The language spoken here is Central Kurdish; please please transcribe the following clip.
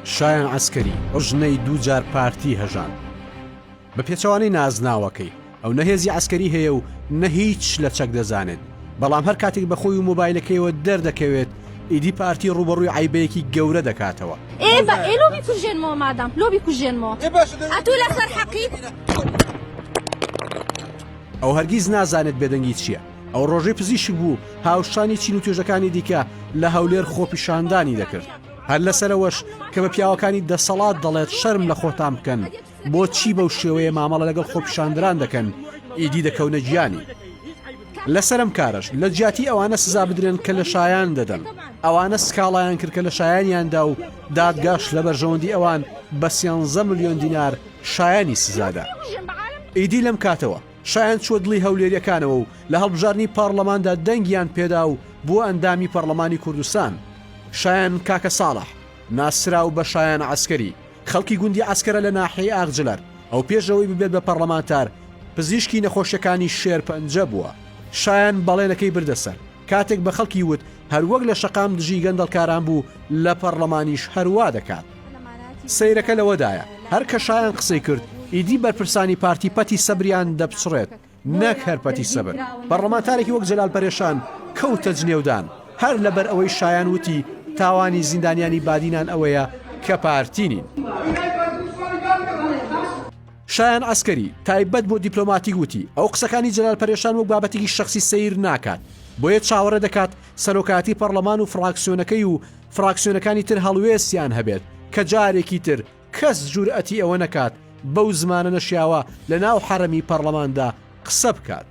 شایان عەسکەری، ژنەی دووجار پارتی هەژاند. بە پێچەوانەی نازناوەکەی، ئەو نە هێزی عەسکەری هەیە و نە هیچ لە چەک دەزانێت، بەڵام هەر کاتێک بە خۆی و مۆبایلەکەیەوە دەردەکەوێت، ئیدی پارتی ڕووبەڕووی عەیبەیەکی گەورە دەکاتەوە. ئێ بە ئێ لۆ بیکوژێنمەوە مادام لۆ بیکوژێنمەوە ئەتوو لەسەر حەقی. ئەو هەرگیز نازانێت بێدەنگی چییە. ئەو ڕۆژەی پزیشک بوو، هاوشانی چین و توێژەکانی دیکە لە هەولێر خۆپیشاندانی دەکرد. هەر لەسەرەوەش کە بە پیاوەکانی دەسەڵات دەڵێت شەرم لە خۆتان بکەن، بۆچی بەو شێوەیە مامەڵە لەگەڵ خۆپیشاندران دەکەن، ئیدی دەکەونە گیانی. لەسەر ئەم کارەش لە جیاتی ئەوانە سزا بدرێن کە لە شایان دەدەن، ئەوانە سکاڵایان کرد کە لە شایانیان دا و دادگاش لە بەرژەوەندی ئەوان بە سیانزە ملیۆن دینار شایانی سزادا. ئیدی لەم کاتەوە شایان چووە دڵی هەولێرییەکانەوە و لە هەڵبژاردنی پەڕڵەماندا دەنگیان پێدا و بووە ئەندامی پەڕڵەمانی کوردستان. شایان کاکە ساڵح، ناسراو بە شایان عەسکەری، خەڵکی گوندی عەسکەرە لە ناحیەی ئاغجلەر، ئەو پێش ئەوەی ببێت بە پەڕڵەمانتار، پزیشکی نەخۆشیەکانی شێرپەنجە بووە. شایان بەڵێنەکەی بردە سەر، کاتێک بە خەڵکی وت هەروەک لە شەقام دژی گەندەڵکاران بوو، لە پەڕڵەمانیش هەروا دەکات. سەیرەکە لەوەدایە، هەر کە شایان قسەی کرد، ئیدی بەرپرسانی پارتی پەتی سەبریان دەپچڕێت، نەک هەر پەتی سەبر، پەڕڵەمانتارێکی وەک جەلال پەرێشان کەوتە جنێودان، هەر لەبەر ئەوەی شایان وتی تاوانی زیندانیانی بادینان ئەوەیە کە پارتی نین. شایان عەسکەری، تایبەت بۆ دیپلۆماتیک وتی، ئەو قسەکانی جەلال پەرێشان وەک بابەتێکی شەخسی سەیر ناکات، بۆیە چاوەڕێ دەکات سەرۆکایەتی پەڕڵەمان و فڕاکسیۆنەکەی و فڕاکسیۆنەکانی تر هەڵوێستیان هەبێت کە جارێکی تر کەس جورئەتی ئەوە نەکات بەو زمانە نەشیاوە لە ناو حەرەمی پەڕڵەماندا قسە بکات.